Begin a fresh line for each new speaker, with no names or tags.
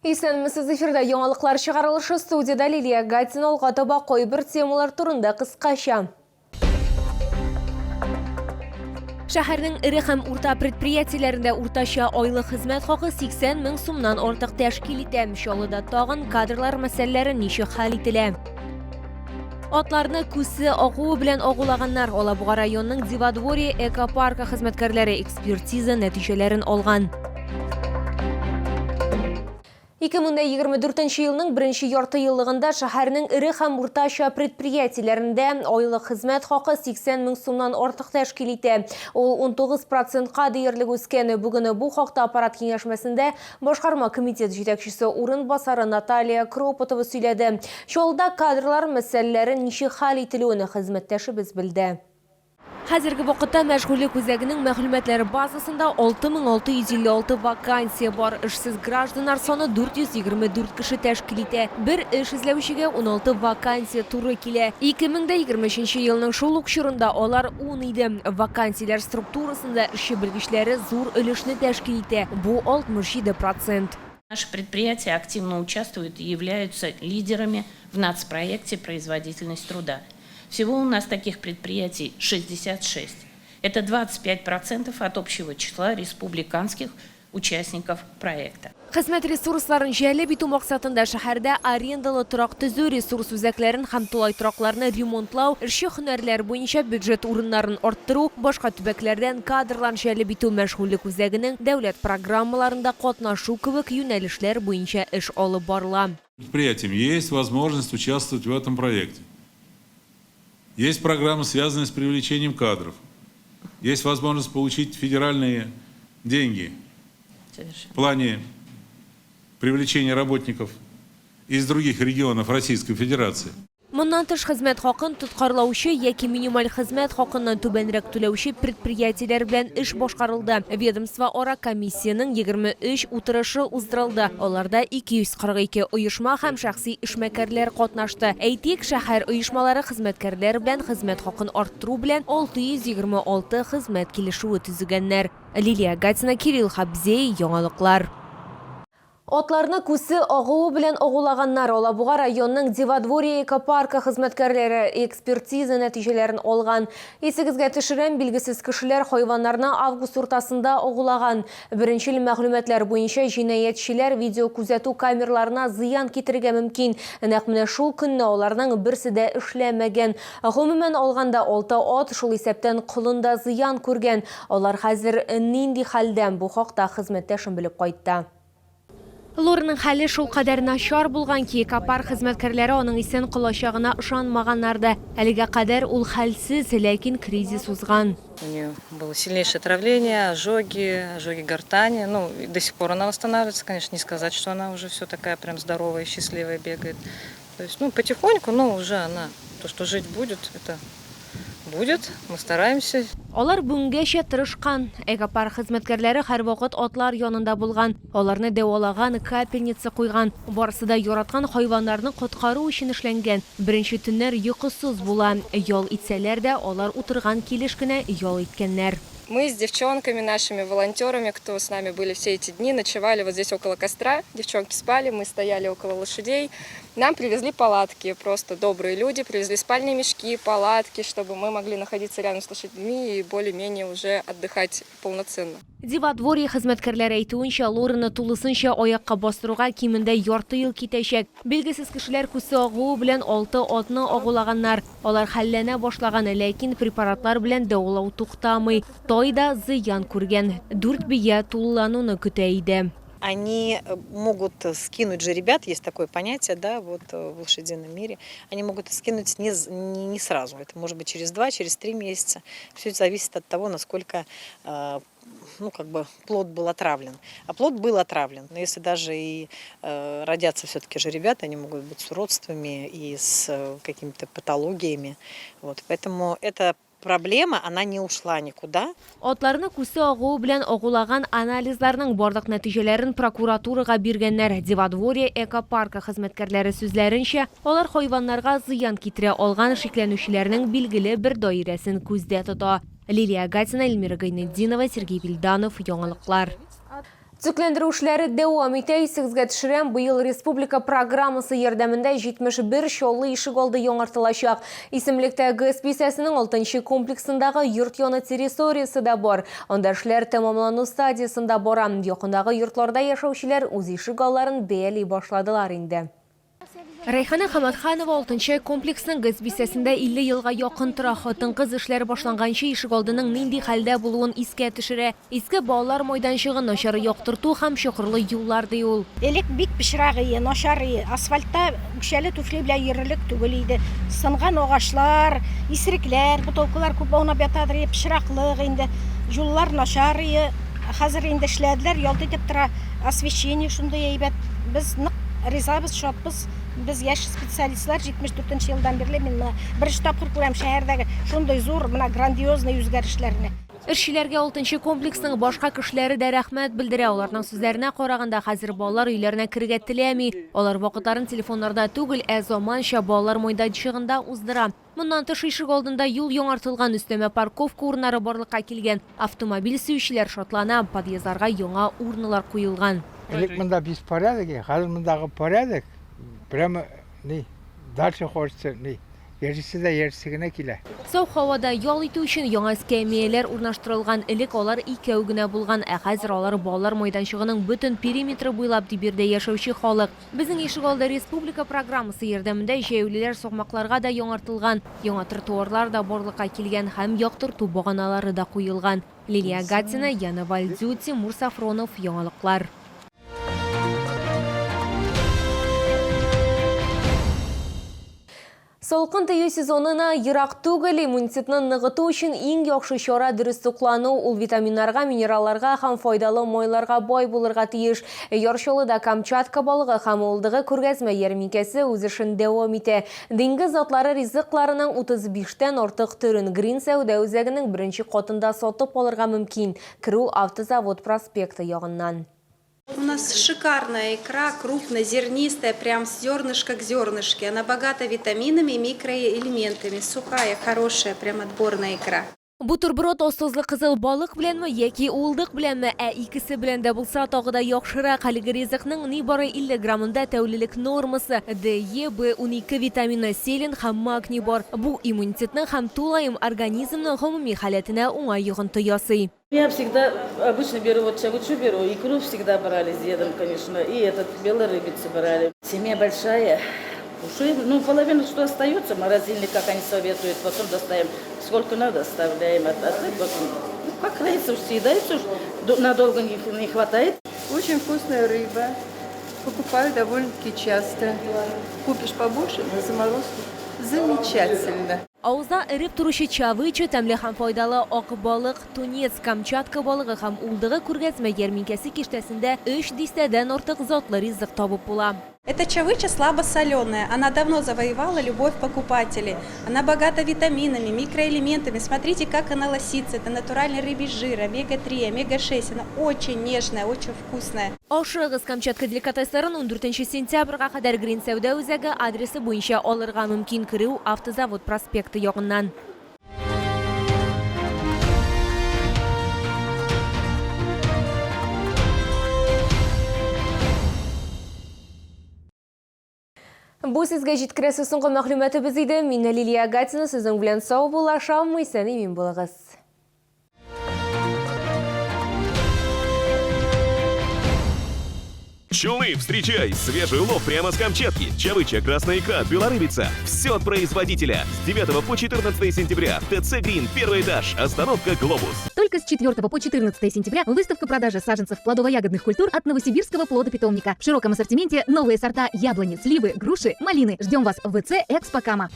Исәнмесез, эфирда яңалыклар чыгарылышы, студиядә Лилия Гатина. Алга таба кайбер темалар турында кыскача. Шәһәрнең эре һәм урта предприятиеләрендә уртача айлык хезмәт хакы 80 мең сумнан артык тәшкил итә. Чаллыда тагын кадрлар мәсьәләләре ничек хәл ителә? Атларны күсе агуы белән агулаганнар. Алабуга районының Диводворье экопаркы хезмәткәрләре экспертиза нәтиҗәләрен алган. 2024 елның беренче ярты еллыгында шәһәрнең эре һәм уртача предприятиеләрендә айлык хезмәт хакы 80 мең сумнан артык тәшкил итә. Ул 19 процентка диярлек үскән. Бүген бу хакта аппарат киңәшмәсендә Башкарма комитет җитәкчесе урынбасары Наталья Кропотова сөйләде. Чаллыда кадрлар мәсьәләләре ничек хәл ителүен хезмәттәшебез белде. Хәзерге вакытта мәшгульлек үзәгенең мәгълүматлар базасында 6656 вакансия бар. Эшсез гражданнар саны 424 кеше тәшкил итә. Бер эш эзләүчегә 16 вакансия туры килә. 2023 елның шул ук чорында алар ун иде. Вакансияләр структурасында эшче белгечләре зур өлешне тәшкил итә, бу 67 процент.
Наши предприятия активно участвуют и являются лидерами в нацпроекте «Производительность труда». Всего у нас таких предприятий 66. Это 25% от общего числа республиканских участников проекта.
Хезмәт ресурсларын җәлеп итү максатында шәһәрдә арендалы торак төзү, ресурс үзәкләрен һәм тулай торакларны ремонтлау, эшче һөнәрләр буенча бюджет урыннарын арттыру, башка төбәкләрдән кадрлар җәлеп итү, мәшгульлек үзәгенең дәүләт программаларында катнашу кебек юнәлешләр буенча эш алып барыла.
Предприятиям есть возможность участвовать в этом проекте. Есть программы, связанные с привлечением кадров. Есть возможность получить федеральные деньги в плане привлечения работников из других регионов Российской Федерации.
Моннан тыш, хезмәт хакын тоткарлаучы яки минималь хезмәт хакыннан түбәнрәк түләүче предприятиеләр белән эш башкарылды. Ведомствоара комиссиянең 23 утырышы уздырылды, аларда 242 оешма һәм шәхси эшмәкәрләр катнашты. Әйтик, шәһәр оешмалары хезмәткәрләр белән хезмәт хакын арттыру белән 626 хезмәт килешүе төзегәннәр. Лилия Гатина, Кирилл Хабзей, Яңалыклар. Атларны күсе агуы белән агулаганнар. Алабуга районының Диводворье экопаркы хезмәткәрләре экспертиза нәтиҗәләрен алган. Исегезгә төшерәм, билгесез кешеләр хайваннарны август уртасында агулаган. Беренчел мәгълүматлар буенча, җинаятьчеләр видеокүзәтү камераларына зыян китерергә мөмкин. Нәкъ менә шул көнне аларның берсе дә эшләмәгән. Гомумән алганда, алты ат, шул исәптән колын да зыян күргән. Алар хәзер нинди хәлдә? Бу хакта хезмәттәшем белеп кайтты. Лораның хәле шулкадәр начар булган ки, экопарк хезмәткәрләре аның исән калачагына ышанмаганнар да. Әлегә кадәр ул хәлсез, ләкин кризис узган.
У нее было сильнейшее отравление, ожоги, ожоги гортани. Ну, и до сих пор она восстанавливается, конечно, не сказать, что она уже все такая прям здоровая, счастливая бегает. То есть, ну, потихоньку, но уже она, то, что жить будет, это будет, мы стараемся.
Алар бүгенгәчә тырышкан. Экопарк хезмәткәрләре һәрвакыт атлар янында булган, аларны дәвалаган, капельница куйган. Барысы да яраткан хайваннарны коткару өчен эшләнгән. Беренче төннәр йокысыз була. Ял итсәләр дә, алар утырган килеш кенә ял иткәннәр.
Мы с девчонками нашими волонтерами, кто с нами были все эти дни, ночевали вот здесь около костра. Девчонки спали, мы стояли около лошадей. Нам привезли палатки, просто добрые люди привезли спальные мешки, палатки, чтобы мы могли находиться рядом с лошадьми и более-менее уже отдыхать полноценно.
Диводворье хезмәткәрләре әйтүенчә, Лораны тулысынча аякка бастыруга кимендә ярты ел китәчәк. Билгесез кешеләр күсе агуы белән алты атны агулаганнар. Алар хәлләнә башлаган, ләкин препаратлар белән дәвалау туктамый. Тай да зыян күргән. Дүрт бия тулылануны көтә иде.
Они могут скинуть жеребят, есть такое понятие, да, вот в лошадином мире, они могут скинуть не, не, не сразу, это может быть через два, через три месяца. Все это зависит от того, насколько ну, как бы плод был отравлен. А плод был отравлен. Но если даже и родятся все-таки жеребята, они могут быть с уродствами и с какими-то патологиями. Вот. Поэтому эта проблема, она не ушла никуда.
Атларны күсе агуы белән агулаган анализларның барлык нәтиҗәләрен прокуратурага биргәннәр. Диводворье экопаркы хезмәткәрләре сүзләренчә, алар хайваннарга зыян китерә алган шикләнүчеләрнең билгеле бер даирәсен күздә тота. Лилия Гатина, Эльмира Гайнетдинова, Сергей Вильданов, Яңалыклар. Төзекләндерү эшләре дәвам итә. Исегезгә төшерәм, быел республика программасы ярдәмендә 71 Чаллы ишегалды яңартылачак. Исемлектә ГЭС бистәсенең алтынчы комплексындагы йорт яны территориясе дә бар. Анда эшләр тәмамлану стадиясендә бара. Якындагы йортларда яшәүчеләр үз ишегалларын бәяли башладылар инде. Рәйхана Хаматханова алтынчы комплексның ГЭС бистәсендә 50 елга якын тора. Хатын-кыз эшләре башланганчы ишегалдының нинди хәлдә булуын искә төшерә. Иске балалар майданчыгы, начар яктырту һәм чокырлы юллар, ди ул.
Элек бик пычрак ие, начар ие. Асфальтта үкчәле туфли белән йөрерлек түгел иде. Сынган агачлар, исерекләр, бутылкалар күп аунап ятадыр ие, пычраклык инде. Юллар начар ие. Хәзер инде эшләделәр, ялт итеп тора. Освещение шундый әйбәт. Без нык ризабыз, шатбыз. Без яшь специалистлар, 74 нче елдан бирле мин менә беренче тапкыр күрәм шәһәрдәге шундый зур, менә грандиозный үзгәрешләрне.
Эшчеләргә алтынчы комплексның башка кешеләре дә рәхмәт белдерә. Аларның сүзләренә караганда, хәзер балалар өйләренә керергә теләми. Алар вакытларын телефоннарда түгел, ә заманча балалар майданчыгында уздыра. Моннан тыш, ишегалдында юл яңартылган, өстәмә парковка урыннары барлыкка килгән. Автомобиль сөючеләр шатлана, подъездларга яңа урналар куелган.
Элек монда беспорядок иде, хәзер мондагы порядок, прямо ни, дальше хочется, ни, яшисе дә яшисе генә килә.
Саф һавада ял итү өчен яңа эскәмияләр урнаштырылган. Элек алар икәү генә булган, ә хәзер алар балалар майданчыгының бөтен периметры буйлап, ди биредә яшәүче халык. Безнең ишегалды республика программасы ярдәмендә җәяүлеләр сукмакларга да яңартылган, яңа тротуарлар да барлыкка килгән һәм яктырту баганалары да куелган. Лилия Гатина, Яна Вальдю, Тимур Сафронов, Яңалыклар. Салкын тию сезонына ерак түгел, иммунитетны ныгыту өчен иң яхшы чара дөрес туклану. Ул витаминнарга, минералларга һәм файдалы майларга бай булырга тиеш. Яр Чаллыда Камчатка балыгы һәм уылдыгы күргәзмә ярминкәсе үз эшен дәвам итә. Диңгез затлары ризыкларының 35 тән артык төрен Грин сәүдә үзәгенең беренче катында сатып алырга мөмкин. Керү Автозавод проспекты ягыннан.
У нас шикарная икра, крупнозернистая, прям с зернышка к зернышке. Она богата витаминами и микроэлементами. Сухая, хорошая, прям отборная икра.
Бутерброд аз тозлы кызыл балык беләнме яки уылдык беләнме, ә икесе белән дә булса тагы да яхшырак. Әлеге ризыкның нибары 50 граммында тәүлелек нормасы, Д, Е, Б12 витамины, селен һәм магний бар. Бу иммунитетның һәм тулаем организмның гомуми халәтенә уңай йогынты ясый.
Я всегда обычно беру, вот чавычу беру, икру всегда брали с дедом, конечно, и этот белый рыбицы брали. Семья большая, кушаем, ну, половину, что остается, морозильник, как они советуют, потом доставим, сколько надо, оставляем, а так потом, ну, как нравится, уж съедается, уж надолго не хватает.
Очень вкусная рыба, покупаю довольно-таки часто. Купишь побольше на заморозку, замечательно.
Авызда эреп торучы чавыча, тәмле һәм файдалы ак балык, тунец, Камчатка балыгы һәм улдыгы күргәзмә ярминкәсе киштәсендә өч дистәдән артык затлы ризык табып була.
Эта чавыча слабосоленая, она давно завоевала любовь покупателей. Она богата витаминами, микроэлементами. Смотрите, как она лосится. Это натуральный рыбий жир, омега-3, омега-6. Она очень нежная, очень вкусная.
Ашыгыз, Камчатка деликатесларын ундүртенче сентябрьгә кадәр Грин сәүдә үзәге адресы буенча алырга мөмкин, керү Автозавод проспекты ягыннан. Бу сезгә җиткерәсе соңгы мәгълүматыбыз иде. Мин Лилия Гатина сезнең белән сау булашам. Исән имин булыгыз.
Пчелы, встречай! Свежий улов прямо с Камчатки. Чавыча, красная икра, белорыбица. Все от производителя. С 9 по 14 сентября. ТЦ Грин, первый этаж. Остановка Глобус.
Только с 4 по 14 сентября выставка продажи саженцев плодово-ягодных культур от Новосибирского плодопитомника. В широком ассортименте новые сорта яблони, сливы, груши, малины. Ждем вас в ВЦ Экспо Кама.